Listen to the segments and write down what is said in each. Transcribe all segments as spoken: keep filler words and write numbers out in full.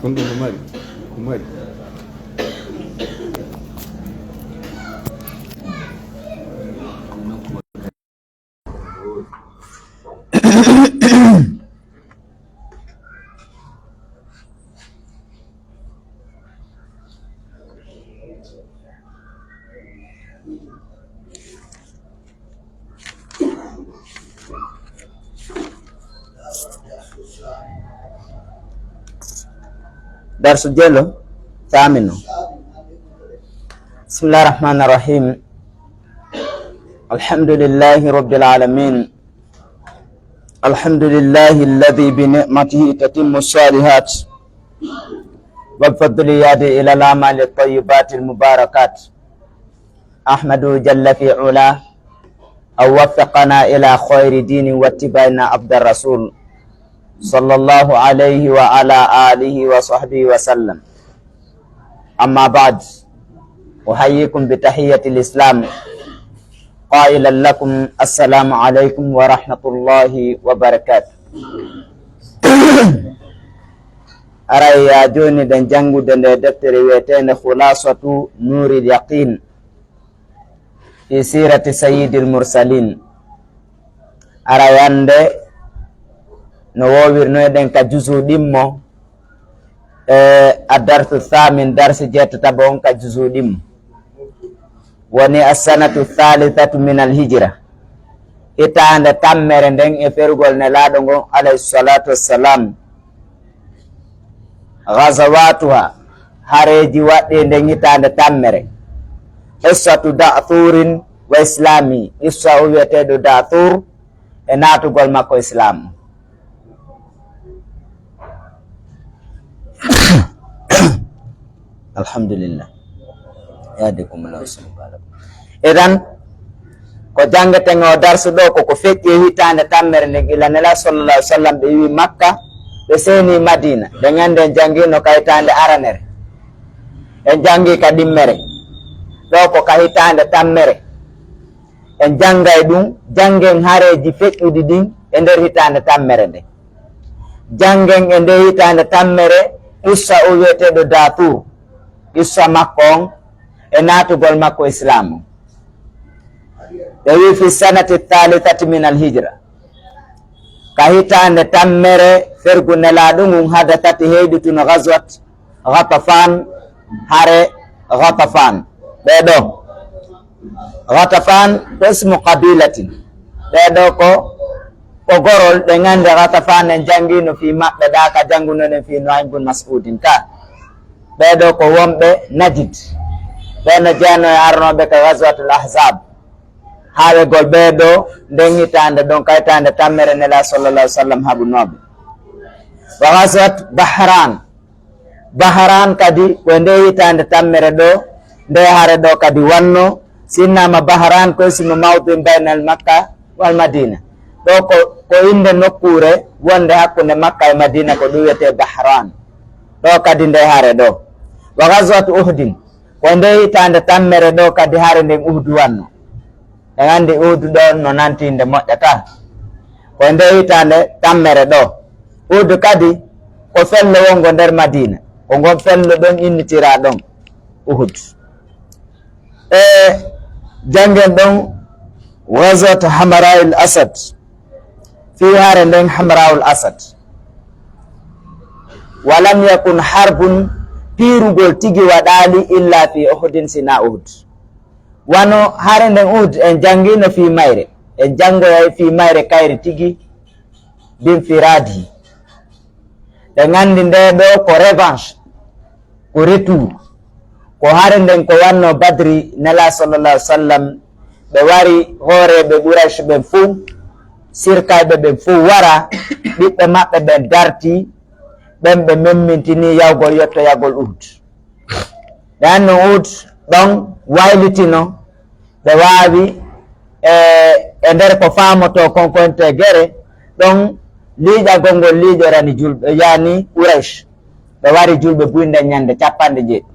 Ɗum ɗum ko mari, ko mari. Darsu jelo, tamino. بسم الله الرحمن الرحيم. الحمد لله رب العالمين. الحمد لله الذي بنعمته تتم الصالحات، والفضل يهدي إلى الأعمال الطيبات المباركات. أحمده جل في علاه أن وفقنا إلى خير دين واتباعنا عبد الرسول صلى الله عليه وعلى آله وصحبه وسلم. أما بعد، أحييكم بتحية الإسلام قائلا لكم السلام عليكم ورحمة الله وبركاته. Aray, yaa jooni ɗen janngude nde deftere wiyeteende Khulasatu Nuril Yaqin fi sirati Sayyidil Mursalin. Aray, hannde no woowirnoyɗen ka juzu ɗimmo, e addarsu thamin, darsi jeetataɓo on ka juzu ɗimmo. Woni assanatu thalithatu min al hijra. Hitaande tammere nden e ferugol Nelaaɗo ngon, alayhi salatu wassalam. Ghazawatuha, hareeji waɗɗi e nden hitaande tammere. Qissatu Da'thurin wa islami, qissa o wiyeteeɗo Da'thur e naatugol makko Islam. Alhamdulillah. Yahdikumullahu subhanahu. Idan, ko janngeten o darsu ɗo, ko ko feƴƴi e hitaande tammere nden, ila Nela sallallahu alaihi wasallam ɓe iwi Makka, ɓe seeni Madina. Ɓe ngannde en janngiino ka hitaande aranere. En janngi ka ɗimmere. Ɗo ko ka hitaande tammere. En janngay ɗum, janngen hareeji feƴƴuɗi ɗin e nder hitaande tammere nde. Janngen e nde hitaande tammere, qissa o wiyeteeɗo Daatur, qissa makko on e naatugol makko Islaam on. Ɓe wi, "Fi sanati thalithati min al hijra." Ka hitaande tammere fergu Nelaaɗo ngun, hadatati, heyɗituno, ghazwat Ghatafan, hare Ghatafan. Ɓee ɗo, Ghatafan ko ismu qabilatin. Ɓee ɗo ko, ko gorol, ɓe ngannde Ghatafan, en janngiino fii maɓɓe ɗa ka janngunoɗen fii Nu'aym bun Mas'udin ka. Ɓee ɗo ko wonɓe Najid. Ɓee no jeyano e arnooɓe ka Ghazwatul Ahzab. Haawegol ɓee ɗo nden hitaande ɗon, ka hitaande tammere Nela sallallahu alaihi wasallam haɓunooɓe. Wa ghazwat Bahran. Bahran kadi ko e nde hitaande tammere ɗo, nde hare ɗo kadi wanno, sinnama Bahran ko ismu mawdin baynal Makka wal Madina. Ɗo ko, ko innde nokkuure wonde hakkunde Makka e Madina, ko ɗum wiyetee Bahran. Ɗo kadi nde hare ɗo. Wa ghazwat Uhdin, ko e nde hitaande tammere ɗo kadi hare nden Uhdu wanno. En anndi Uhdu ɗon no nantinde moƴƴa ka. Ko e nde hitaande tammere ɗo. Uhdu kadi ko fello wongo nder Madina. Ko ngon fello ɗon innitiraa ɗon Uhud. E janngen ɗon Ghazwat Hamra'il Asad. Fii hare nden Hamra'ul Asad. Walam yakun harbun, piirugol tigi waɗaali illa fi Uhudin, sina Uhud. Wano hare nden Uhud, en janngiino fii mayre. En janngoyay fii mayre kayri tigi, binfiradi. Ɓe nganndi nde ɗo ko revanche, ko retour. Ko hare nden ko wanno Badri, Nela sallallahu alaihi wasallam, ɓe wari hooreeɓe Quraysh ɓen fuu, sirkayɓe ɓen fuu wara, ɓiɓɓe maɓɓe ɓen darti, ɓen ɓe memmintini yawgol yottoyagol Uhud. Ɓe anno Uhud ɗon waylitino, ɓe waawi e, e nder ko faamotoo kon ko ente gere, ɗon liiƴagol ngol liiƴorani julɓe, yani Quraysh. Ɓe wari julɓe buy nden ñande cappanɗe jeeɗiɗi.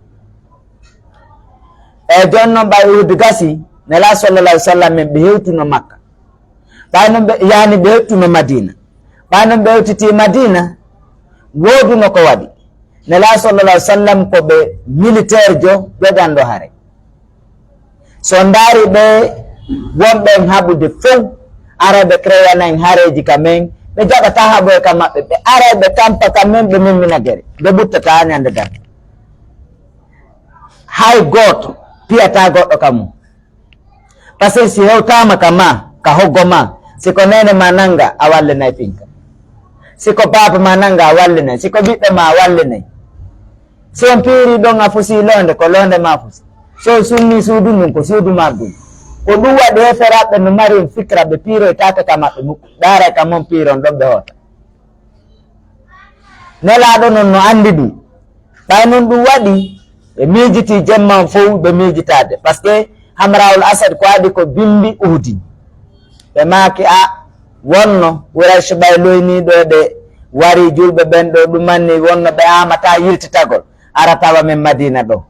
E jooni non ɓay Uhud gasi, Nela sallallahu alaihi wasallam en ɓe hewtuno Makka. Ɓay non ɓe, yani ɓe hewtuno Madina. Ɓay non ɓe hewtiti Madina, wooduno ko waɗi. Nelaaɗo sallallahu alaihi wasallam ko ɓe militaire jo joganɗo hare. So ndaari ɓe wonɓe en haɓude fow, ara ɓe créana en hareeji ka men, ɓe jaɓata haɓoye ka maɓɓe, ɓe ara ɓe tampa ka men, ɓe memmina gere, ɓe ɓuttata ñande darnde. Hay gooto piyata goɗɗo ka mum. Parce que si hewtaama ka ma, ka hoggo ma, si ko neene ma nanga, a wallinay pinka. Si ko baaba ma nanga, a wallinay. Si ko ɓiɓɓe ma, a wallinay. Si on piiri ɗon a fusi loonde, ko loonde ma fusi. Si on sunni suudu ndun, ko suudu ma ɗun. Ko ɗun waɗi heeferaaɓe no mari fikra, ɓe piiroytaake ka maɓɓe muɓɓe. Ɗaara ka mon piiron ɗon ɓe hoota. Nelaaɗo non no anndi ɗun. Ɓay non ɗun waɗi, ɓe miijiti jemma on fow, ɓe miijitaade. Parce que Hamraul Asad ko adi ko bimbi Uhudin. Ɓe maaki, a, wonno Quraysh ɓay loyniiɗo ɓe wari julɓe ɓen ɗo, ɗumanni wonno ɓe amata yiltitagol, ara tawa men Madina ɗo.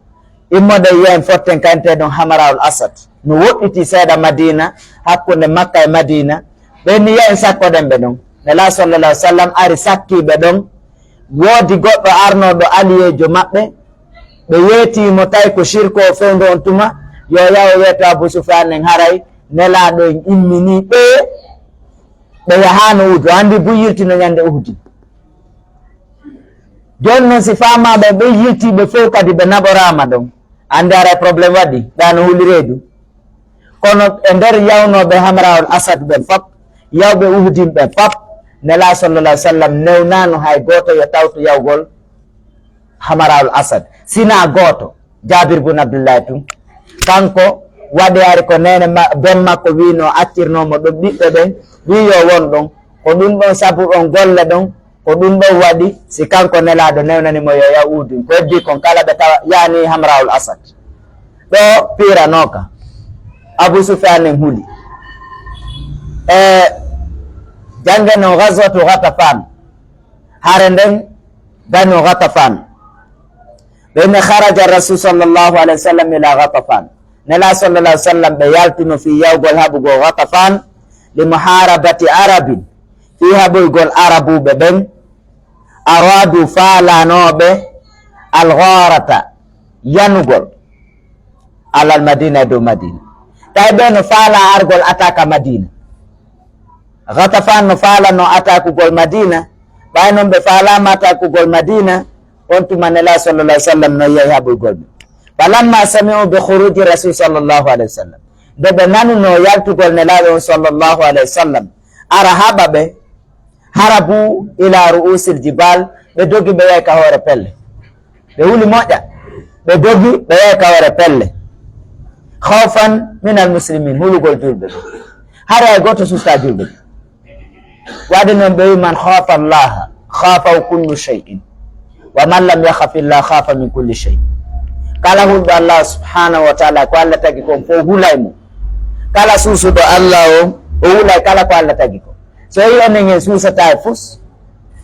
Immode yiya en fotten kañteɗon Hamaraul Asad. No woɗɗiti seeɗa Madina, hakkunde Makka e Madina. Ɓen ni yiya en sakkoɗen ɓe ɗon. Nela sallallahu alaihi wasallam ari sakki ɓe ɗon. Woodi goɗɗo arnooɗo aliyeejo maɓɓe. Ɓe yeetii mo tawi ko shirko o fewndo on tuma. Yo yaw o yeeto Abu Sufyan en haray Nelaaɗo en immini ɓe. Ɓe yahaano Uhud. O anndi buy yiltino ñande Uhudi. Jooni non si faamaama ɓe yiltii ɓe fow kadi ɓe naɓoraama ɗon. Anndi aray problème waɗi. Ɗa no huli reedu. Kono e nder yawnooɓe Hamraul Asad ɓen fop, yawɓe Uhudin ɓen fop, Nela sallallahu alaihi wasallam newnaano hay gooto yo tawtu yawgol Hamraul Asad. Sina gooto, Jabir bun Abdullahi tun. Kanko waɗi ari ko neene ma-, ben makko wiino accirnoo mo ɗon ɓiɓɓe ɓen, wii yo won ɗon. Ko ɗun ɗon sabu ɗon golle ɗon, ko ɗun ɗon waɗi, si kanko Nelaaɗo newnani mo yo yaw Uhudin. Ko heddi kon kala ɓe tawa, yaani Hamraul Asad. Ɗo piiranooka. Abu Sufyan en huli. E jannge non Ghazwatu Ghatafan. Hare nden Banu Ghatafan. Ɓe ne kharaja Rasul sallallahu alaihi wasallam ila Ghatafan. Nela sallallahu alaihi wasallam ɓe yaltuno fi yawgol haɓugol Ghatafan li muharabati Arabin. Fi haɓoygol Arabuɓe ɓen. Aradu faalanooɓe al gharata yanugol. Alal Madina e dow Madina. Tawi ɓe no faala argol ataka Madina. Ghatafan no faalano atakugol Madina. Ɓay non ɓe faalaama atakugol Madina. On tuma Nela sallallahu alaihi wasallam no yehi haɓoygol ɓe. Falamma sami'u bi khuruji Rasul sallallahu alaihi wasallam. Nde ɓe nanuno yaltugol Nelaaɗo on sallallahu alaihi wasallam. Ara haɓa ɓe. Harabu ila ru'usil jibal, ɓe dogi ɓe yahi ka hoore pelle. Ɓe huli moƴƴa, ɓe dogi ɓe yahi ka hoore pelle. Khawfan min al muslimin, hulugol julɓe ɓe. Hari hay gooto susta julɓe ɓe. Waɗi non ɓe wi man khafa Allah, khafa kullu shay'in. Wa man lam yakhafi Allah khafa min kulli shay. Kala hulɗo Allah subhanahu wa ta'ala, ko Allah tagi kon fow hulay mo. Kala suusuɗo Allah o, o hulay kala ko Allah tagi ko. So yi enen en suusata e fus,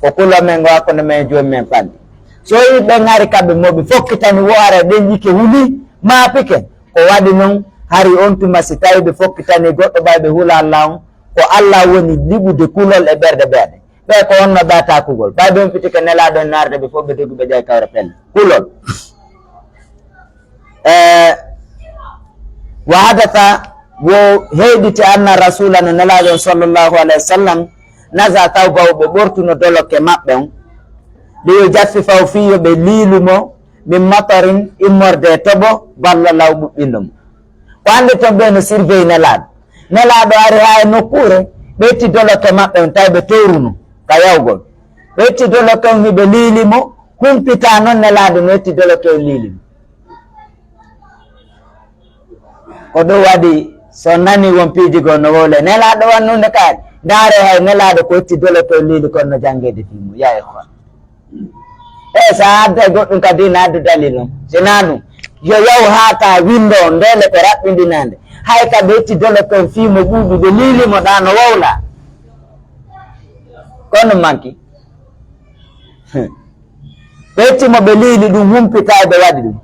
ko kulo men ngo hakkunde men e jooni men fanɗi. So yi ɓen ari kamɓe mo ɓe fokkitani wo ara ɗen yike huli, maapike, ko waɗi non hari on tuma si tawi ɓe fokkitani goɗɗo ɓay ɓe hula Allah on, ko Allah woni liɓude kulol e ɓerɗe ɓe aɗe. Ɓe ko wonno ɓe atakugol. Ɓay ɓe on fitike Nelaaɗo en naarde ɓe fof ɓe dogi ɓe ƴay kawre pelle. Kulol. Eh, wa hadatha wo heyɗiti anna rasula no Nelaaɗo on sallallahu alaihi wasallam naza tawbahu ɓe ɓortuno dolokke maɓɓe on. Ɗi yo jaffi faw fii yo ɓe liilu mo min matarin immorde e toɓo balla law ɓuɓɓindo mo. Ko hannde ton ɓe no surveille Nelaaɗo. Nelaaɗo ari haa e nokkuure, ɓe itti doloke maɓɓe on, tawi ɓe towruno ka yawgol. Ɓe itti doloke on, hiɓe liili mo, humpita non Nelaaɗo no itti doloke on liili mo. Ko ɗum waɗi, so nani won piiji goo no wowle, Nelaaɗo wannunde kaari. Ndaare hay Nelaaɗo ko itti doloke on liili kon no janngeede fii mo. Ya ikhwan. E so a adday goɗɗum ka diina, addu dalil on. Si naa ɗum, yo yaw haa ka winndo on, ndeele ko raɓɓindinaande. Hay ka ɓe itti doloke on fii mo ɓuuɓi, ɓe liili mo ɗaa no wowla. Ko ɗum manki. Ɓe itti mo, ɓe liili ɗum, humpita e ɓe waɗi ɗum.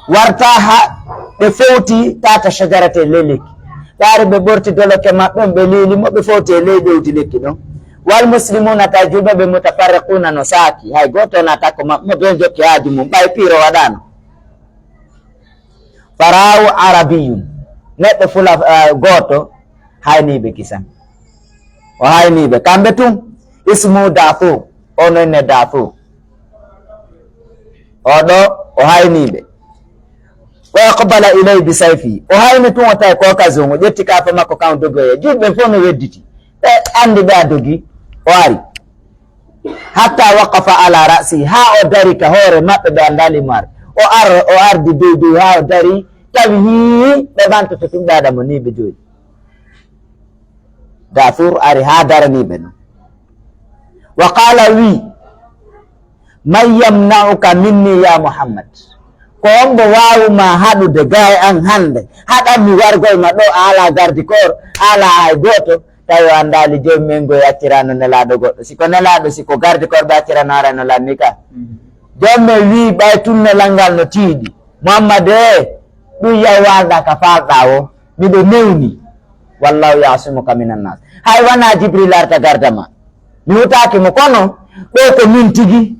Warta haa ɓe fowti taata shajarate ley lekki. Ɓaari ɓe ɓorti doloke maɓɓe on, ɓe liili mo, ɓe fowti e ley ɗowdi lekki ɗon. Wal muslimuna, tawi julɓe ɓe, mutafarriquna, no saaki, hay gooto wonaa takko maɓɓe, mo ɓen jokki haaju mum, ɓay piiro waɗaano. Faraawu arabiyun, neɗɗo fula, eh, gooto, hayniiɓe kisan. O hayniiɓe, kamɓe tun, ismu Dathur, o no inne Dathur. O ɗo, o hayniiɓe. Wa aqbala ilay bi sayfi. O hayni tun o tawi ko occasion, o ƴetti kaafa makko kan o dogoye. Julɓe fof no wedditi. Ɓe anndi ɓe a dogi, o ari. Hatta waqafa ala ra'si, haa o dari ka hoore maɓɓe, ɓe anndaali mo ar. O ar-, o ardi dow dow haa o dari, tawi hii, ɓe ɓantoto tun ɓe aɗa mo nii ɓe joyi. Dathur ari haa daranii ɓe non. Wa qala wi, "Man yamna'uka minni ya Muhammad?" Ko hombo waawi ma haɗude gaay an hannde? Haɗan mi wargol ma ɗo, a alaa garde corps, a alaa hay gooto. Tawi o anndaali joomum en ngoy accirano Nelaaɗo goɗɗo. Si ko Nelaaɗo, si ko garde corps ɓe accirano, arano lanni ka. Joomum en wii, ɓay tun nelal ngal no tiiɗi. Muhammad e, ɗum yaw waalda ka faalɗaa o, miɗo newni. Wallahu ya'simuka minan nas. Hay wanaa Jibril arta garda ma. Mi hutaaki mo, kono ɗo ko min tigi.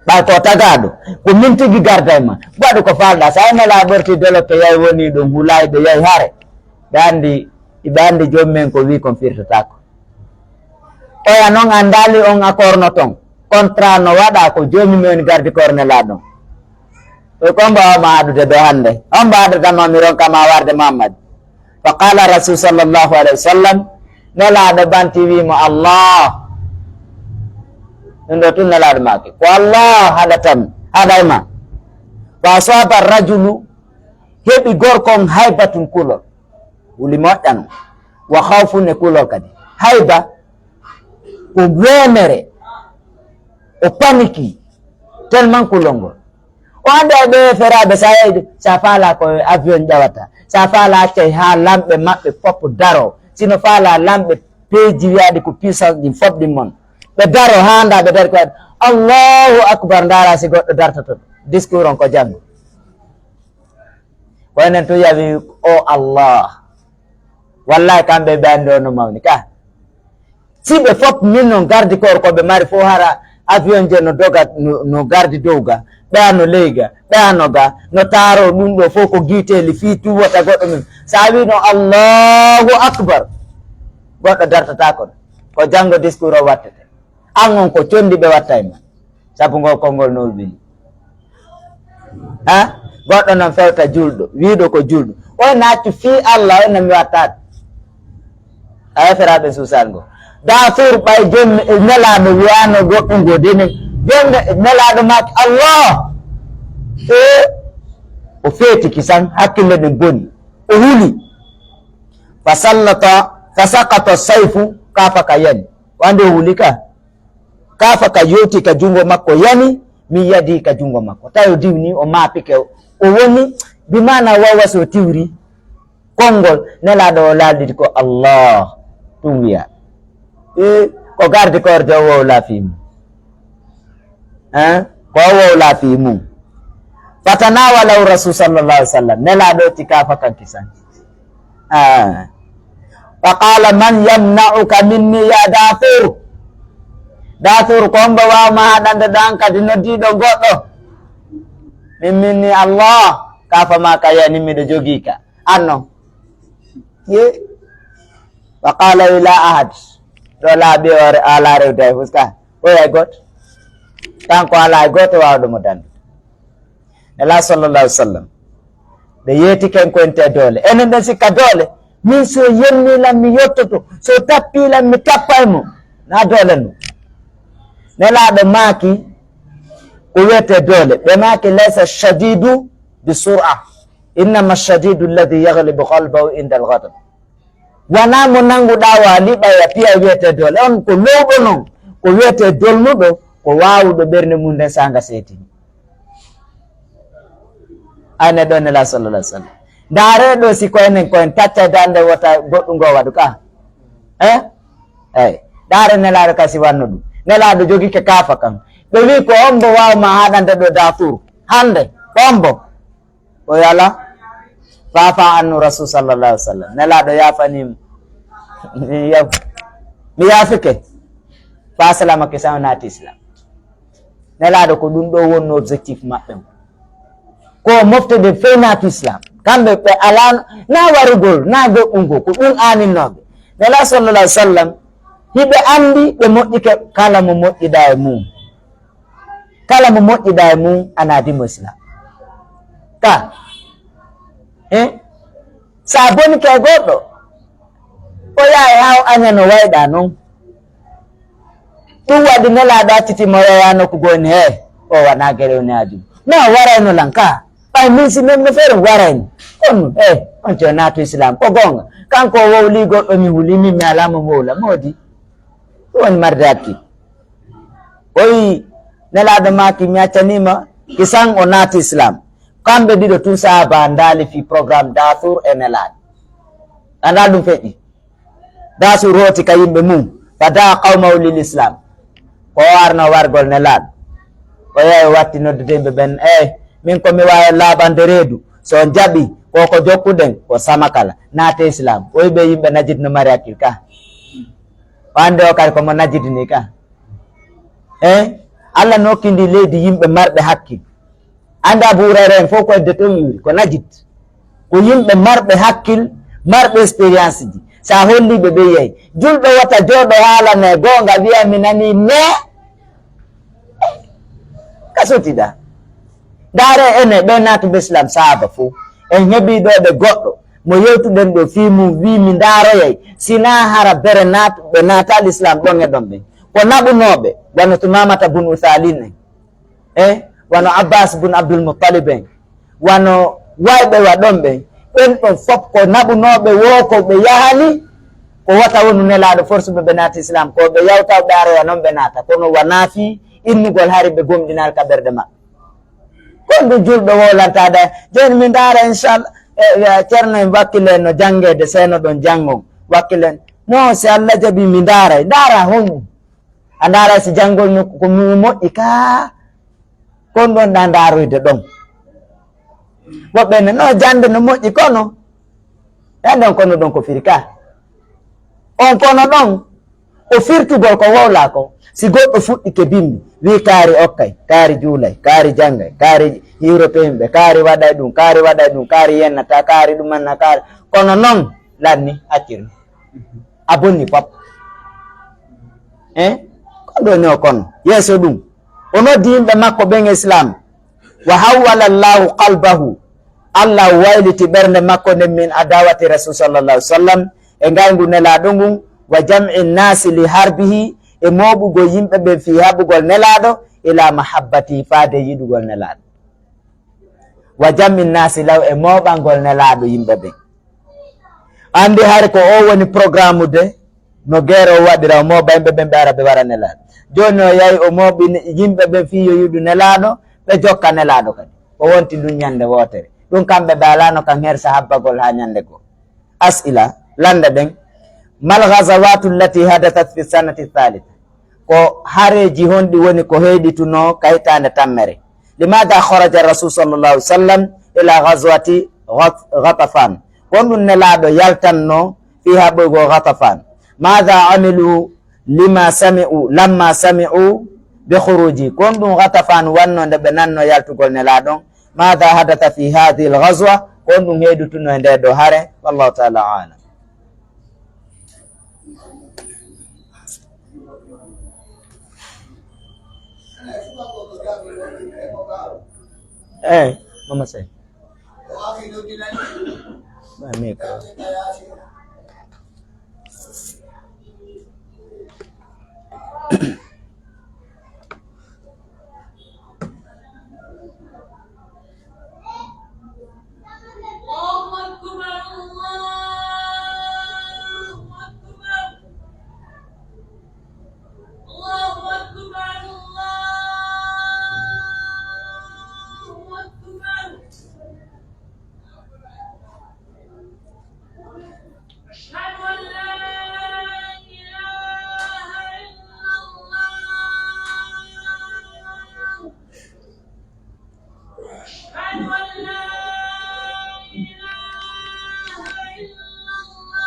Ɓay ko tagaaɗo, ko min tigi garda e ma. Waɗu ko faalɗaa. So a Nelaaɗo ɓorti dolokke, yahi woni ɗum hulaay, ɓe yahi hare. Ɓe anndi, ɓe anndi joomum en ko wii kon firtataako. Oya non anndaali on accord no ton. Contrat no waɗaa, ko joomum en garde corps Nelaaɗo. Ko hombo waawi ma haɗude ɗo hannde? Hombo haɗata ma mi ronka ma warde Muhammad? Fa qala Rasul sallallahu alayhi wa sallam, Nelaaɗo ɓanti wii mo, "Allah." Ɗum ɗo tun Nelaaɗo maaki, "Ko Allah haɗatam, haɗay ma." Fa asaba rajulu, heɓi gorko on haybatun, kulol. Wuli moƴƴa non. Wa khawfun, e kulol kadi. Hayba ko weenere. O paniki tellement kulol ngol. O anndi ay ɓe feraaɓe, sa yehi, sa faalaa ko avion ƴawata, sa faalaa accay haa lamɓe maɓɓe fof daro, sino faalaa lamɓe peeji wiyaaɗi ko puissance ɗin fof ɗin mon. Ɓe daro haa nda ɓe dari ko waɗi, "Allahu Akbar," ndaara si goɗɗo dartoto. Discours on ko janngo. Ko enen tun yawi, "O Allah." Wallahi kamɓe ɓe anndi o no mawni ka. Si ɓe fof min non garde corps ko ɓe mari fof, hara avion je no doga, no, no garde dow ga, ɓe ano ley ga, ɓe ano ga, no taaro ɗum ɗo fof ko giiteeli fii tuwata goɗɗo min. Sa wi no Allahu Akbar, goɗɗo dartata kon. Ko janngo discours o wattete. An on ko condi ɓe watta e ma. Sabu ngol konngol no ulɓini. Ha? Goɗɗo non fewta julɗo, wiiɗo ko julɗo. O na accu fii Allah, o na mi wattaade. A yeferaaɓe suusal ngo. Daafur ɓay jom Nelaaɗo wiyaano goɗɗum ngo dene. Jom Nelaaɗo maaki Allah. E o feetiki san, hakkille ɗen boni. O huli. Fa sallata, fa sakata sayfu, kaafa ka yani. Wande o huli ka. Kaafa ka yowti ka junngo makko yani, min yadi ka junngo makko. Tawi o diwni, o maapike, o woni, bi maana wawa so tiwri, konngol, Nelaaɗo o laalɗiti ko Allah, ɗum wiya. E, ko garde corps de o wowla fii mum. Hein? Ko o wowla fii mum. Fatanawalahu Rasul sallallahu alaihi wasallam. Nelaaɗo ti kaafa kan kisan. Ah. Fa qala, "Man yamna'uka minni ya Dathur?" Dathur, ko hombo waawa ma haɗande ɗo an kadi noddiiɗo goɗɗo? Min, min ni Allah, kaafa ma ka yani miɗo jogii ka. Anno. Ye. Fa qala, "La ahad." Ɗo laaɓi o re-, ala rewde hay fuska. O yay goto. Kanko ala e goto waawɗo mo dande. Nela sallallahu alaihi wasallam. Ɓe yeeti ken ko ente doole. Enen ɗen sikka doole. Min so yenni lan mi yottoto. So tappi lan mi tappa e mo. Na doole no. Nelaaɗo maaki ko wiyete doole. Ɓe maaki laysa shadidu bi sur'a. Innama shadidu alladhi yaghlibu qalbahu inda al-ghadab. Wanaa mo nannguɗaa wa liɓa ya piya wiyete doole. On ko lowɗo non. Ko wiyete dolmuɗo, ko waawuɗo ɓernde mum nden saanga seetini. Ay, neɗɗo Nela sallallahu alaihi wasallam. Ndaare ɗo, si ko enen, ko en tacca dande wota goɗɗum ngo waɗu ka. Eh? Ey. Ndaare Nelaaɗo ka si wanno ɗum. Nelaaɗo jogike kaafa kan. Ɓe wi ko hombo waaw ma haɗande ɗo Dathur. Hande, ko hombo? O yala. Fafa annu Rasul sallallahu alaihi wasallam. Nelaaɗo yaafani mo. Yaw. Mi yaafike. Fa salama ke saw naati Islam. Nelaaɗo ko ɗum ɗo wonno objectif maɓɓe. Ko mofte de fey naatu Islam. Kamɓe ɓe alaa na warugol, na goɗɗungol, ko ɗum aaninnooɓe. Nela sallallahu alaihi wasallam, hiɓe anndi ɓe moƴƴike kala mo moƴƴiɗa e mum. Kala mo moƴƴiɗa e mum, ana dimo Islam. Ka. Eh? Sa boni ke goɗɗo, o yaha e haw aña no wayɗa non. Ɗum waɗi nelaaɗo acciti mo yaya nokku goni he, o wona gere o ne aduna. No warayno lan ka. Ɓay min si men no feere warayno. Kono, eh, on te naatu Islam. Ko gonga. Kanko o wowli goɗɗo mi wuli min mi alama wowla. Modi. Ɗum woni marde hakkil. O wi nelaaɗo maaki mi accanima. Kisan o naati Islam. Kamɓe ɗiɗo tun saaba ndaali fi programme Daasur e nelaaɗo. Andaa ɗum feƴƴi. Daasur rooti ka yimɓe mum. Fa daa qawmahu lil Islam. Ko o arno wargol nelaaɗo. O yehi o watti noddude yimɓe ɓen. Eh, min ko mi waawi laaɓande reedu. So on jaɓi, ko ko jokkuɗen, ko sama kala. Naate Islam. O yiɓe yimɓe Najid no mari hakkil ka. O annde o kadi ko mo Najid ni ka. Eh, Allah nokkindi leydi yimɓe marɓe hakkil. Annda Abu Hurayra en fof ko edde toon iwri, ko Najid. Ko yimɓe marɓe hakkil, marɓe expérience ji. Sa holli ɓe, ɓe yehi. Julɗo wata jooɗo haalane goonga, wiya mi nani ne. Ka sotiɗa. Ndaare ene, ɓe naatuɓe Islam saaba fof. En heɓi ɗo ɓe goɗɗo. Mo yewtuɗen ɗo fii mum wii mi ndaaroyay. Sina hara bere naat-, ɓe naataali Islam ɗon e ɗon ɓen. Ko naɓunooɓe, wano Tumamata bun Usalin en. Eh, wano Abbas bun Abdul Muttalib en, wano wayɓe wa ɗon ɓen, ɓen ɗon fop ko naɓunooɓe woo ko ɓe yahani, ko wota wonu nelaaɗo forsuɓe ɓe naati Islam, ko ɓe yawta ɓe aroya noon ɓe naata, kono wa naafi innugol hari ɓe gomɗinaali ka ɓerɗe maɓɓe. Kon ɗum julɗo wowlantaade, jooni mi ndaara inchallah, eh, eh, ceerno en wakkile no janngeede, seeno ɗon janngon, wakkilen, non si Allah jaɓi mi ndaaray, ndaara honɗum? A ndaara si janngol no ko mo moƴƴi ka, kon ɗon ɗa ndaaroyde ɗon. Woɓɓe ne, no jannde no moƴƴi kono. Jannde on kono ɗon ko firi ka. On kono ɗon, ko firtugol ko wowla ko. Si goɗɗo fuɗɗike bimbi, wi kaari okkay, kaari juulay, kaari janngay, kaari hiwroto yimɓe, kaari waɗay ɗum, kaari waɗay ɗum, kaari yennata, kaari ɗumanna, kaari. Kono non, lanni, accir. A bonni fop. Eh? Ko ɗo ne o kono. Yeeso ɗum. O noddi yimɓe makko ɓen Islam. Wa hawwala Allahu qalbahu. Allah wayliti ɓernde makko nden min adawati Rasul sallallahu alaihi wasallam. E ngayngu nelaaɗo ngun. Wa jam'i nasi li harbihi. E mooɓugol yimɓe ɓen fii haɓugol nelaaɗo. Ila mahabbati faade yiɗugol nelaaɗo. Wa jam'i nasi law e mooɓangol nelaaɗo yimɓe ɓen. Anndi hari ko o woni programme de no geere o waɗira, o mooɓa yimɓe ɓen ɓe ara ɓe wara nelaaɗo. Jooni o yahi o mooɓi ne-, yimɓe ɓen fii yo yiɗu nelaaɗo, ɓe jokka nelaaɗo kadi. O wonti ɗum ñannde wootere. Ɗum kamɓe ɓe alaano kan hersa habbagol haa ñannde goo. As'ila, lannde ɗen. Mal ghazawatu allati hadathat fi sanati thalitha. Ko hareeji honɗi woni ko heyɗitunoo ka hitaande tammere? Limaada kharaja Rasul sallallahu alaihi wasallam ila ghazwati Ghat-, Ghatafan? Ko honɗum nelaaɗo yaltanno fii haɓoygol Ghatafan? Maada amilu lima sami'u, lamma sami'u bi khuruji? Ko honɗum Ghatafan wanno nde ɓe nanno yaltugol nelaaɗon? Maada hadatha fi hadhihi al-ghazwa? Ko honɗum heyɗitunoo e nde ɗo hare? Wallahu ta'ala a'lam. Eh, Mama Sey. Ba mi ka. الله أكبر، الله أكبر. الله أكبر، الله أكبر. أشهد أن لا إله إلا الله. أشهد أن لا إله إلا الله.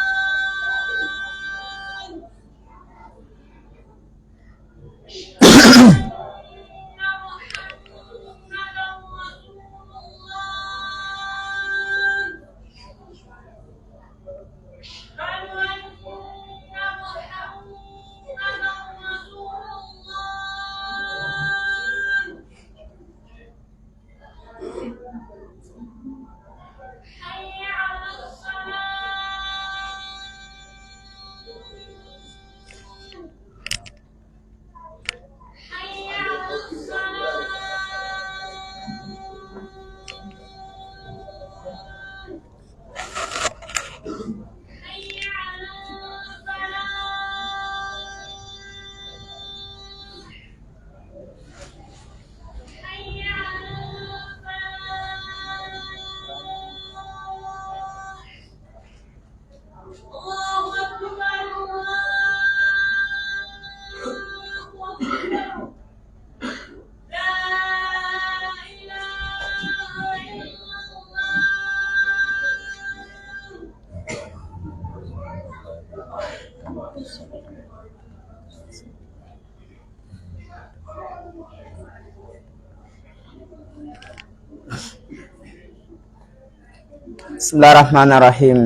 بسم الله الرحمن الرحيم.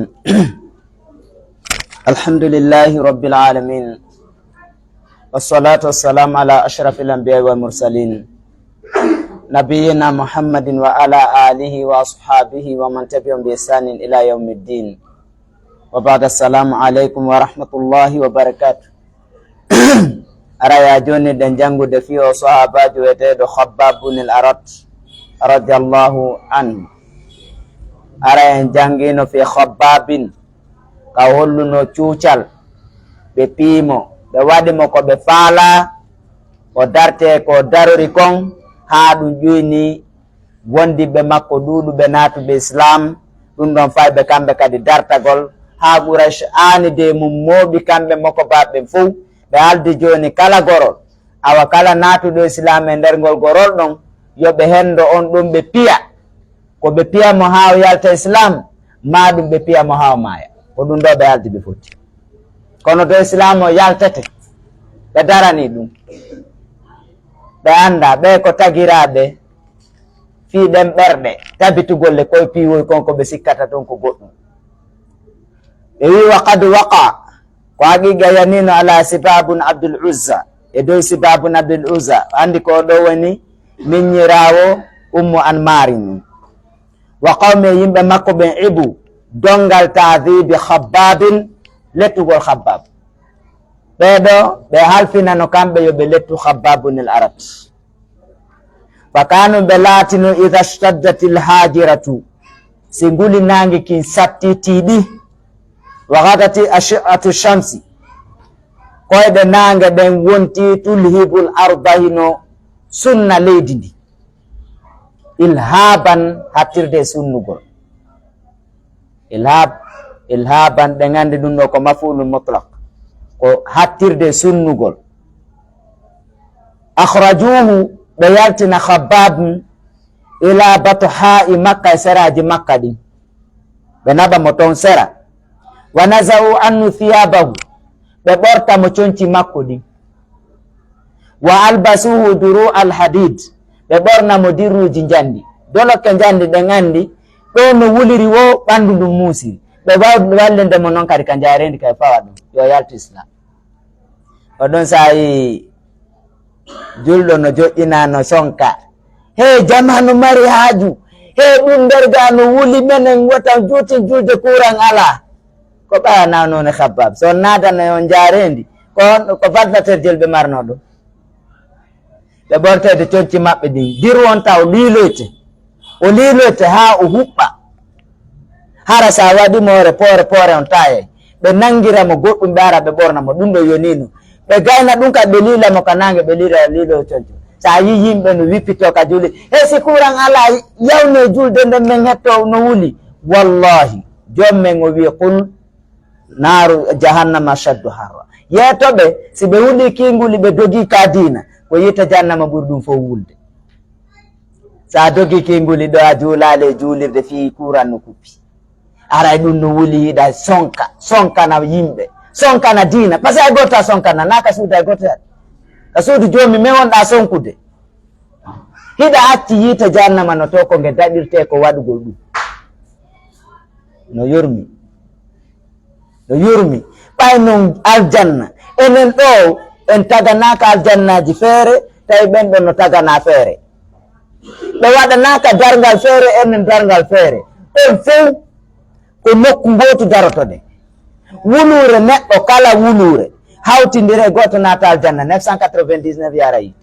الحمد لله رب العالمين. والصلاة والسلام على أشرف الأنبياء والمرسلين. نبينا محمد وعلى آله وأصحابه ومن تبعهم بإحسان إلى يوم الدين. وبعد، السلام عليكم ورحمة الله وبركاته. Ara ya joni ɗen janngude fii o sahaabaajo wi'eteeɗo Khabbab bin al-Arat radiyallahu anhu. Ara en janngino fii Khabbabin, ka holluno cuucal, ɓe pii mo, ɓe waɗi mo ko ɓe faalaa, o dartee ko darori kon, haa ɗum ƴuyni wondiɓɓe makko ɗuuɗuɓe naatuɓe Islaam, ɗum ɗon fayɓe kamɓe kadi dartagol, haa Quraysh aanidee mum mooɓi kamɓe mokobaaɓe ɓen fow, ɓe aldi jooni kala gorol, awa kala naatuɗo Islaam e nder ngol gorol ɗon, yo ɓe henndo on ɗum ɓe piya, ko ɓe piya mo haa o yalta Islaam, maa ɗum ɓe piya mo haa o maaya. Ko ɗum ɗoo ɓe aldi ɓe foti. Kono to Islaam o yaltete, ɓe daranii ɗum. Ɓe anndaa, ɓe ko tagiraaɓe fii ɗen ɓerɗe, tabitugol le koye piiwoy kon ko ɓe sikkata ton ko goɗɗum. Ɓe wi'i, "Wa qad waqa," ko haqiiqa yaniino ala Sibabun Abdul Uzza, e dow Sibabun Abdul Uzza, anndi ko o ɗoo woni minyiraawo Ummu Anmaarin. Wa qawmi, yimɓe makko ɓen, ibu, donngal taadibi Khabbabin, lettugol Khabbab. Ɓee ɗoo, ɓe halfinano kamɓe yo ɓe lettu Khabbabun al Arat. Fa kaanu, ɓe laatino, idha shtaddatil haajiratu, si nguli naange kin satti tiiɗi, wa ghadati ashi'atu shamsi, koyɗe naange ɗen wonti, tulhibul arda, hino sunna leydi ndi, ilhaban, hattirde e sunnugol. Ilhab, ilhaban, ɗen anndi ɗum ɗoo ko maf'ulun mutlaq, ko hattirde e sunnugol. Akhrajuhu, ɓe yaltina Khabbab ila batha'i Makka, e seraaji Makka ɗin, ɓe naɓa mo ton sera. Wa naza'u anhu thiyabahu, ɓe ɓorta mo conci makko ɗin. Wa albasuhu duru al hadid, ɓe ɓorna mo dirruuji njandi, dolokke njandi, ɗen anndi ɗo no wuliri wo ɓanndu ndun muusiri. Ɓe waw-, wallinde mo non kadi ka njaareendi kay fawa ɗum, yo yaltu Islaam. O ɗon saa'i julɗo no joƴƴina, no sonka. He, jamaa no mari haaju. He, ɗum nder ga no wuli, menen wota juutin julde, kuuran alaa. Ko ɓayanaa noone Khabbab. So on naadana on njaareendi, ko on, ko ventilateur jel ɓe marnoo ɗo. Ɓe ɓorteede conci maɓɓe ɗin. Diru on taw liiloyte. O liiloyte haa o huɓɓa. Hara sa waɗi mo hoore poore, poore on taayay. Ɓe nangira mo goɗɗum, ɓe ara ɓe ɓorna mo. Ɗum ɗo yonii no. Ɓe gayna ɗum ka, ɓe liila mo ka naange, ɓe liila, liilo conco. Sa yi yimɓe no wippito ka juuli. He, si kuuran alaa, yawne julde nden men hetto no wuli. Wallahi, joom men o wi'i, "Qul naaru jahannama ashaddu harra." Yeeto ɓe, si ɓe huli kiinguli, ɓe dogi ka diina, ko yiite jahannama ɓuri ɗum fof wulde. Sa dogi kiinguli ɗo, a juulaali e juulirde fii kuuran no kuppi. Aray ɗum no wuli, yiɗa sonka, sonkana yimɓe, sonkana diina. Parce que hay gooto a sonkana, naa ka suudu hay gooto yaɗa. Ka suudu joomi men wonɗa sonkude. Hiɗa acci yiite jahannama no to ko nge daɗirte ko waɗugol ɗum. No yurmi. No yurmi. Ɓay non aljanna. Enen ɗo en taganaaka aljannaaji feere, tawi ɓen ɗon no taganaa feere. Ɓe waɗanaaka darngal feere, enen darngal feere. Ɗon fow ko nokku ngootu darotoɗen. Wuluure neɗɗo kala wuluure hawtindire gooto naata aljanna, neuf cent quatre-vingt-dix-neuf yara yiite.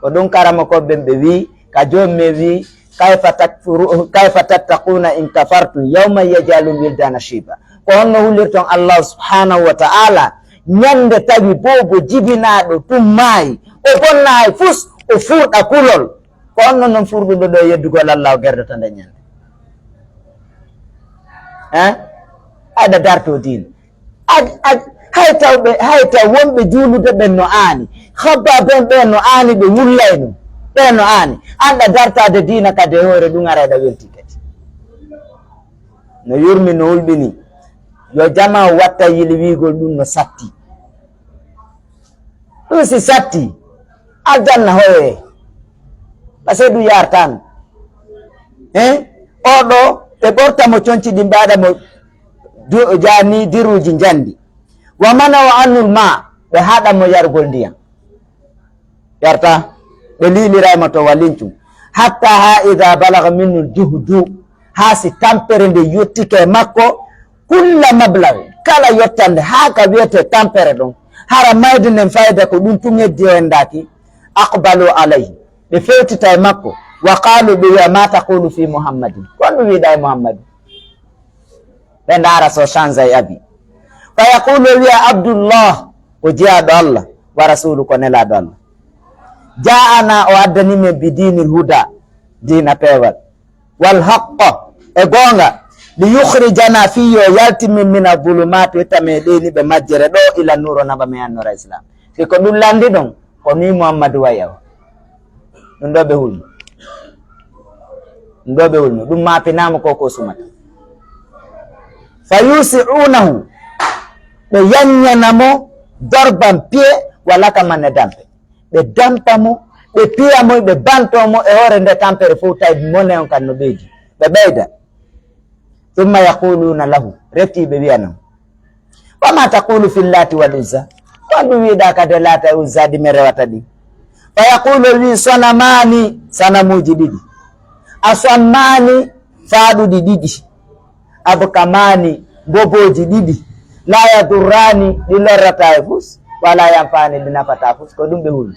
Ko ɗum karamokooɓe ɓen ɓe wi'i, ka Joomi men wi'i, "Kayfa takfuru-, kayfa tattaquna in kafartum yawman yaj'alul wildana shiba." Ko honno hulirton Allah subhanahu wa ta'ala ñande tawi boobo jibinaaɗo tun maayi, o bonnaa hay fus, o furɗa kulol. Ko honno non furɗuɗo ɗo yeddugol Allah o gerdata nde ñande? Hein? Aɗa darto diina. Ak, ak, hay taw ɓe, hay taw wonɓe juulude ɓen no aani. Habba ɓen, ɓen no aani, ɓe wullay ɗum. Ɓen no aani. Anɗa dartaade diina kadi e hoore ɗum, ara eɗa welti kadi. No yurmi, no hulɓini. Yo jamaa watta yili wiigol ɗum no satti. Ɗum si satti, aljanna hoye? Parce que ɗum yartaano. Hein? Oɗo, ɓe ɓorta mo conci ɗin, ɓe waɗa mo du-, jani diruuji njandi. Wa mana wa annul ma, ɓe haɗa mo yargol ndiyam. Yarta, ɓe liilira mo to walincum. Hatta ha ida balaga minnu juhdu, ha si tampere nde yottike e makko, kulla mablagi, kala yottande, ha ka wiyete tampere ɗon, hara mayde nden fayda ko ɗum tun heddi o endaaki, aqbalu alayhi, ɓe fewtita e makko, wa qalu, ɓe wiya, ma taqulu fi Muhammadin, ko on ɗum wiɗa e Muhammadu? Ɓe ndaara so change ay abi. Fa yaqulu, o wiya, Abdullah, ko jiyaaɗo Allah, wa rasulu, ko nelaaɗo Allah. Ja'ana, o addani men bi dinil huda, diina peewal. Wal haqqa, e goonga. Li yukhrijana, fii yo yalti min mina dhulumati, itta men e ɗeyniiɓe majjere ɗo, ila nuur, o naɓa men annora Islam. Si ko ɗum lanndi ɗon, ko ni Muhammadu wayi awa. Ɗum ɗo ɓe hulno. Ɗum ɗo ɓe hulno. Ɗum maapinaama ko ko sumata. Fa yusi'unahu, ɓe yannyana mo dorban piye, wala ka manne dampe. Ɓe dampa mo, ɓe piya mo, ɓe banto mo e hoore nde tampere fof, tawi mone on kan no ɓeydi. Ɓe ɓeyda. Thumma yaquluna lahu, refti ɓe wiya non, wa ma taqulu fi Lati wal Uzza? Ko on ɗum wiɗa kadi Lata e Uzza ɗi mi rewata ɗi? Fa yaqulu, o wi, sonamani, sanamuuji ɗiɗi. Asammani, faaɗuɗi ɗiɗi. Abkamani, mbobooji ɗiɗi. La yadurrani, ɗi lorrata e fus. Wala yanfani, ɗi nafata fus. Ko ɗum ɓe hulni.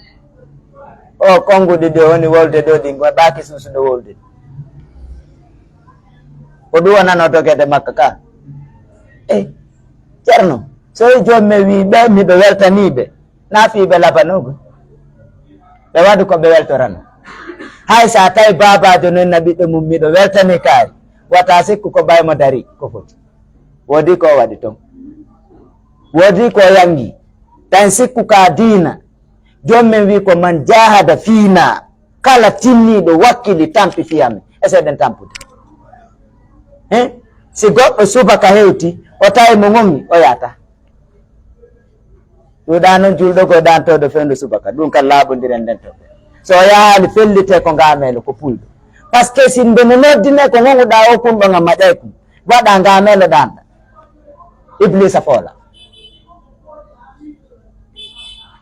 O konnguɗi ɗi woni wolde ɗo ɗin, ko baaki suusuɗo wolde. Ko ɗum wonano dogede makka ka. Ey, Ceerno, so e joom men wi ɓe, miɗo weltanii ɓe, na fii ɓe labanogo. Ɓe waɗi ko ɓe weltorano. Hay so a tawi baabaajo noon na ɓiɗɗo mum, miɗo weltanii kaari. Wata sikku ko ɓay mo dari, ko foti. Woodi ko o waɗi toon. Woodi ko o yanngi. Tan sikku ka diina. Joom men wi ko man jahada fiina. Kala tinniiɗo wakkili tampi fii amen. Ese ɗen tampude. Hein? Si goɗɗo subaka hewti, o tawi mo gonmi, o yahata. Ɗuuɗa noon julɗo ko ɗantooɗo fewndo subaka. Ɗum kan laaɓondiren nden to. So o yahaali fellite ko ngameelo, ko pulɗo. Parce que si nde no noddine ko gonɗa o kun ɗo ngam maƴay kun. Waɗa ngameelo ɗanɗa. Iblisa foola.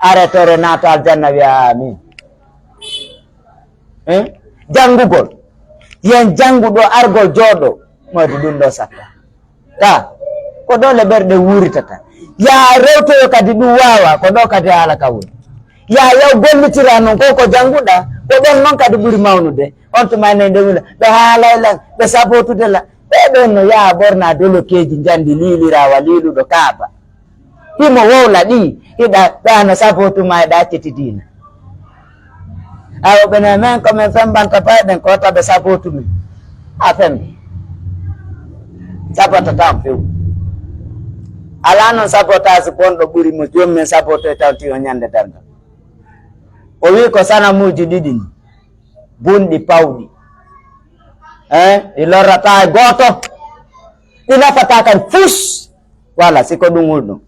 Aretore naato aljanna wiya amin. Eh? Janngugol. Yen janngu ɗo argol jooɗo. Moyde ɗum ɗo sakka. Ka, ko ɗo le ɓerɗe wuritata. Yaa rewtoyo kadi ɗum waawa, ko ɗo kadi haala ka woni. Yaa yaw gollitira noon ko ko jannguɗa, ko ɗon noon kadi ɓuri mawnude. On tuma enen nde wula, ɓe haalay lan, ɓe sabotude lan. Ɓe ɗon no yaha ɓorna dolokeeji njanndi liilirawa liiluɗo kaaba. Himo wowla ɗi, hiɗa ɓe hano sabotu ma eɗa acciti diina. Awo ɓe no men ko men fembanta payɗen ko taɓe sabotu men. A fembe. Sabotata on few. Alaa noon sabotaasi bonɗo ɓuri mo joom men sabotoy tawti on ñande darngal. O wi ko sanamuuji ɗiɗi ni, bunɗi pawɗi. Eh, ɗi lorrata e gooto. Ɗi nafata kan fus. Wala, si ko ɗum hulɗum.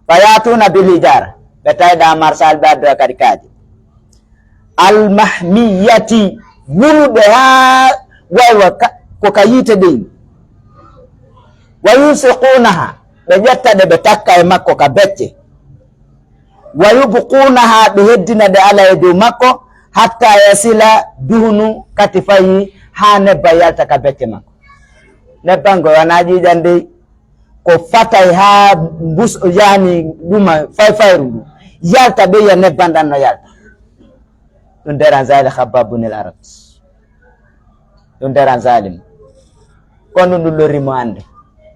Fa yatuna bil hijara. Ɓe tawɗa marsal ɓe addoya kadi kaaje. Al mahmiyati. Wuluɓe haa waywa ka, ko ka yiite ɗin. Wa yunsiqunaha. Ɓe ƴetta ɗe ɓe takka e makko ka becce. Wa yubqunaha, ɓe heddina ɗe ala e dow makko, hatta yasila duhnu katifayi, haa nebban yalta ka becce makko. Nebban go wana ƴiiƴan dey, ko fatay haa mbus, yani ɗuma fayfayru ndu, yalta ɓeya nebban ɗan no yalta. Ɗum deran zali Khabbab bunil Arat. Ɗum deran zalim. Kono ɗum lorri mo annde.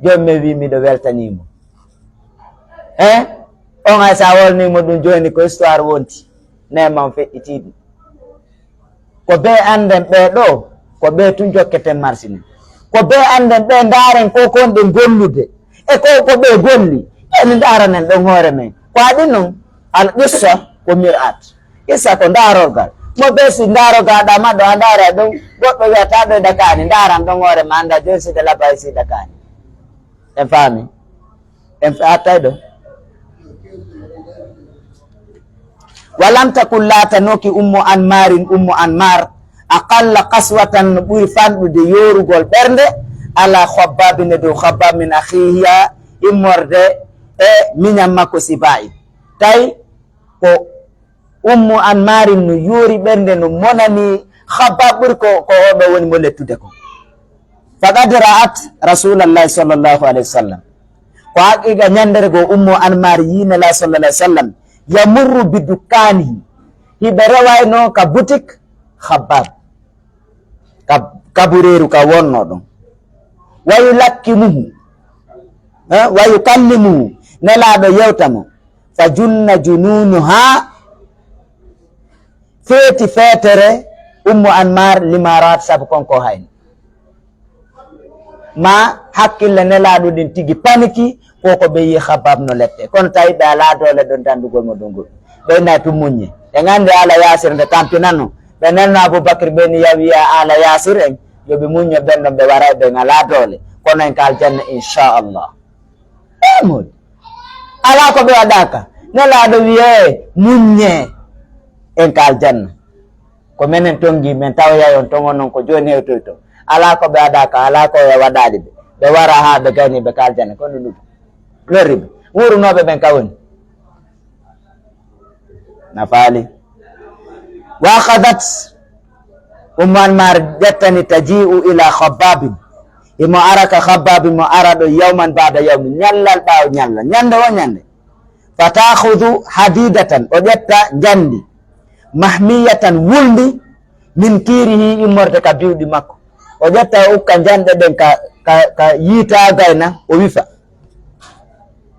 Jooni mi wi miɗo weltanii mo. Eh? On hay sa wolnii mo ɗum jooni ko histoire wonti. Neema on feƴƴitii ɗum. Ko ɓe annden ɓee ɗoo, ko ɓe tun jokketen marsini. Ko ɓe annden ɓe ndaaren ko kon ɗe gollude. E ko, ko ɓe golli. Ɓe ni ndaaranen ɗon hoore men. Ko aɗi non, al qissa ko mir'at. Qissa ko ndaarorgal. Mo ɓe si ndaaro gaɗa ma ɗo a ndaara ɗum, goɗɗo wiyata ɗo e ɗakaani, ndaaran ɗon hoore ma, annda jooni si ɗe labay si ɗakaani. En faami? En fa-, attay ɗo. Walam takun laatanoki Ummu Anmarin, Ummu Anmar, aqalla qaswatan, no ɓuri fanɗude yoorugol ɓernde, ala Khabbabin, e dow Khabbab, min akhiha, immorde e miñan makko Siba'in. Tawi ko Ummu Anmarin no yoori ɓernde, no monani Khabbab ɓuri ko, ko oɗo woni mo lettude ko. Faqad ra'at Rasulallahi sallallahu alayhi wa sallam. Ko haqiqa ñandere goo Ummu Anmar yii Nela sallallahu alayhi wa sallam, yamurru bi dukkanihi, hiɓe rewayno ka boutique Khabbab, ka kabureeru ka wonno ɗon. Wa yulakkimuhu, eh, wa yukallimuhu, Nelaaɗo yewta mo. Fa junna jununuha, feeti feetere Ummu Anmar, lima ra'at, sabu kon ko hayni. Ma hakkille Nelaaɗo ɗin tigi paniki, ko ko ɓe yii Khabbab no lette. Kono tawi ɓe alaa doole ɗon dandugol mo ɗon goɗɗum. Ɓe naati muññe. Ɓe nganndi Aala Yasir nde tampinano. Ɓe nelno Abubakar ɓe ni yawi ya Aala Yasir en, yo ɓe muñño ɓen ɗon ɓe waray ɓe ngalaa doole. Kono en ka aljanna, inchallah. E moni. Alaa ko ɓe waɗaaka. Nelaaɗo wi'e muññe en ka aljanna. Ko menen tongi, men tawoyay on ton, onon ko jooni hewtoyto. Alaa ko ɓe waɗaaka, alaa ko ɓe waɗaali ɓe. Ɓe wara haa ɓe gayni ɓe ka aljanna, ko ɗum ɗum. Lorri ɓe. Wuurunooɓe ɓen ka woni. Na faali. Wa akhadat, Ummu Anmar ƴettani, taji'u ila Khabbabin. Himo ara ka Khabbabin, mo ara ɗo yawman ba'da yawmin. Ñallal ɓaawo ñallal. Ñande o ñande. Fa ta'khudhu hadidatan, o ƴetta njandi, mahmiyatan, wulndi, min kirihi, immorde ka biwɗi makko. O ƴetta o ukka njanɗe ɗen ka, ka, ka yiita gayna, o wifa.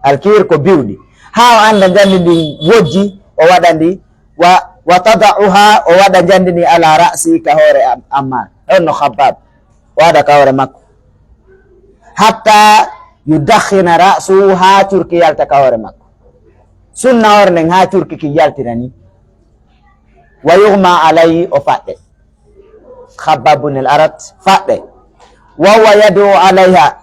Alkir ko biwɗi. Haa o annda njandi ndin wojji, o waɗa ndi, wa, wa tada'uha, o waɗa njandi ndi ala ra'si, ka hoore am-, Ammar. On no Khabbab. O waɗa ka hoore makko. Hatta yudakhkhina ra'suhu, haa curki yalta ka hoore makko. Sunna hoore nden haa curki ki yaltira ni. Wa yughma alayhi, o faɗɗe. Khabbab ibn al-Arat faɗɗe. Wa huwa yad'u alayha,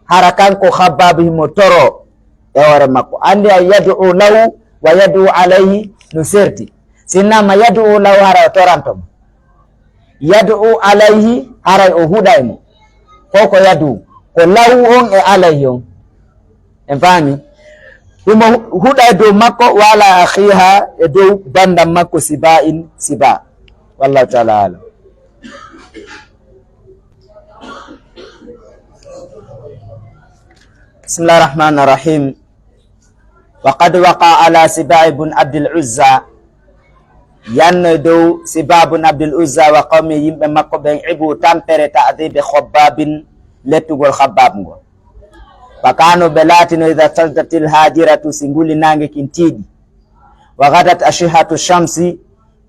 hara kanko Khabbab himo toro e hoore makko. Anndi a yad'u lahu wa yad'u alayhi no serti. Sinnama yad'u lahu hara o toranto mo. Yad'u alayhi, haray o huɗay mo. Ko ko yad'u, ko lahu on e alayhi on. En faami? Himo huɗay dow makko, wa ala akhiha, e dow banndam makko Siba'in, Siba. Wallahu ta'ala alam. Bismillahir Rahmanir Rahim. Wa qad waqa ala Siba ibn Abdul Uzza, yanno e dow Siba ibn Abdul Uzza wa qawmi, yimɓe makko ɓen, ibu, tampere, ta'dhibi Khabbabin, lettugol Khabbab ngol. Fa kanu, ɓe laatino, idha shtaddatil hajiratu, si nguli naange kin tiiɗi, wa ghadat ashihatu shamsi,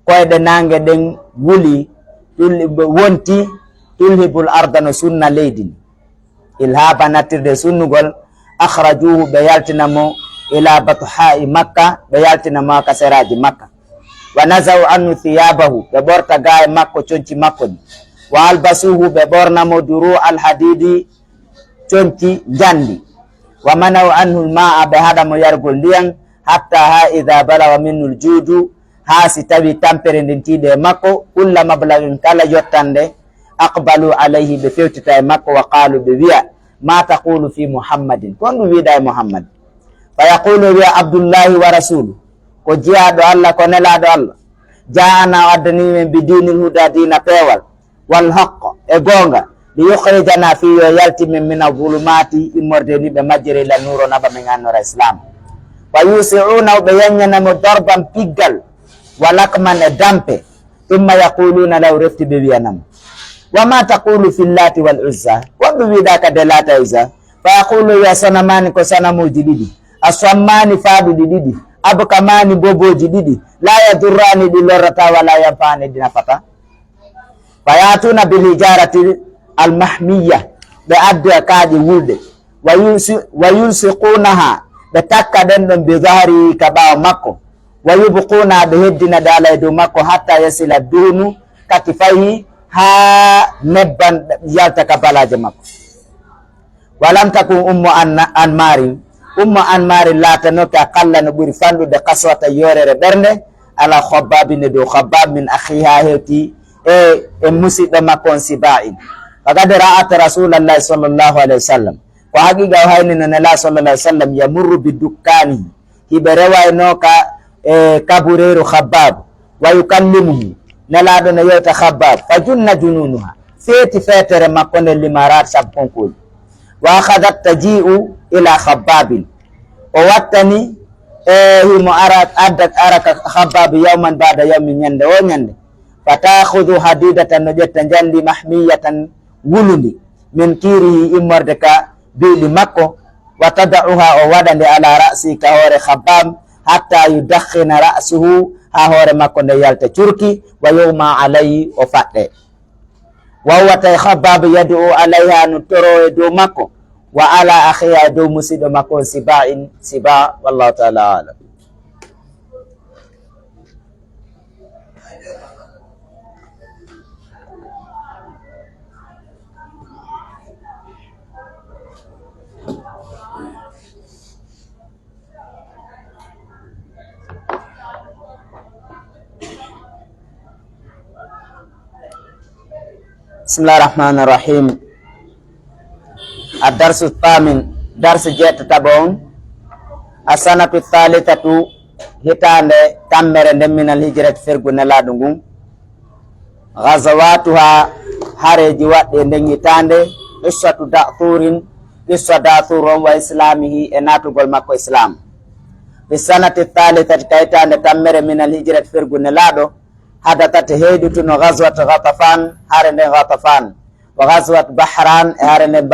koyɗe naange ɗen wuli, tul-, wonti, tulhibul arda, no sunna leydi ni. Ilhaba, nattirde sunnugol, akhrajuhu, ɓe yaltina mo, ila batha'i Makka, ɓe yaltina mo ka seraaji Makka. Wa naza'u anhu thiyabahu, ɓe ɓorta gaaye makko, conci makko ɗi. Wa albasuhu, ɓe ɓorna mo, duru al hadidi, conci njandi. Wa mana'u anhu al ma'a, ɓe haɗa mo yargol ndiyan, hatta ha idha balagha minhu al judu, haa si tawi tampere nden tiiɗi e makko, kulla mablaghin, kala yottande, aqbalu alayhi, ɓe fewtita e makko, wa qaalu, ɓe wi'a, ma taqulu fi Muhammadin, ko honɗum wi'uɗaa e Muhammad? Fa yaqulu, o wi'a, Abdullahi wa rasulu, ko jiyaaɗo Allah, ko nelaaɗo Allah. Ja'ana, o addani men, bi dinil huda, diina peewal, wal haqq, e goonga, li yukhrijana, fii yo yaltin men, mina zulumati, immorde ni ɓe majjere, ila nuur, o naɓa men annora Islam. Wa yusi'una, ɓe yanñana mo, darban, piggal, wa lakman, e dampe. Thumma yaquluna lahu, refti ɓe wi'ana mo, wa ma taqulu fi Lati wal Uzza? Honɗum wi'uɗaa kadi e Lata e Uzza? Fa yaqulu, wi'a, sanamani, ko sanamuuji ɗiɗi, aswammani, faaɗuɗi ɗiɗi, abkamani, bobooji ɗiɗi, la yadurrani, ɗi lorrataa, wa la yanfa'ani, ɗi nafataa. Fa ya'tuna bil hijarati al mahmiya, ɓe addoya kaaƴe wulɗe, wa yulsi-, wa yulsiqunaha, ɓe takka ɗen ɗon, bi zahri, ka ɓaawo makko, wa yubquna, ɓe heddina ɗe ala e dow makko, hatta yasila duhnu katifayhi, haa nebban yalta ka balaaje makko. Wa lam takun Ummu An-, Anmarin, Ummu Anmarin laatanooki aqalla no ɓuri fanɗude qaswata yoorere ɓernde, ala Khabbabin e dow Khabbab, min akhiha, hewti e, e musiɗɗo makko on Siba'in. Faqad ra'at Rasulallahi sallallahu alaihi wasallam. Ko haqiqa o hayni no Nela sallallahu alaihi wasallam yamurru bi dukkanihi. Hiɓe rewayno ka, e, kabureeru Khabbab. Wa yukallimuhu. Nelaaɗo no yewta Khabbab. Fa junna jununuha. Feeti feetere makko nden lima ra'at sabu kon ko o yi'i. Wa akhadat taji'u ila Khabbabin. O wattani, e, himo ara, adda, ara ka Khabbab yawman ba'da yawmin, ñande o ñande. Fa ta'khudhu hadidatan, no ƴetta njandi, mahmiyatan, wulundi, min kirihi, immorde ka biiɗi makko, wa tada'uha, o waɗa nde, ala ra'si, ka hoore Khabbab, hatta yudakhkhina ra'suhu, ha hoore makko nde yalta curki, wa yughma alayhi, o faɗɗe. Wa huwa, tawi Khabbab, yad'u alayha, no toro e dow makko, wa ala akhiha, e dow musiɗɗo makko on Siba'in, Siba, wallahu ta'ala a'lam. Bismillahir Rahmanir Rahim. Ad-darsu thamin, darsu jeeɗtataɓo on. As-sanatu thalithatu, hitaande tammere nden, minal hijrati, fergu Nelaaɗo ngun. Ghazawatuha, hareeji waɗɗi e nden hitaande. Qissatu Da'thurin, qissa Da'thur on, wa islamihi, e naatugol makko Islam. Fi sanati thalithati, ka hitaande tammere, minal hijrati, fergu Nelaaɗo, hadathat, heyɗituno, Ghazwat Ghatafan, hare nden Ghatafan, wa Ghazwat Bahran, e hare nden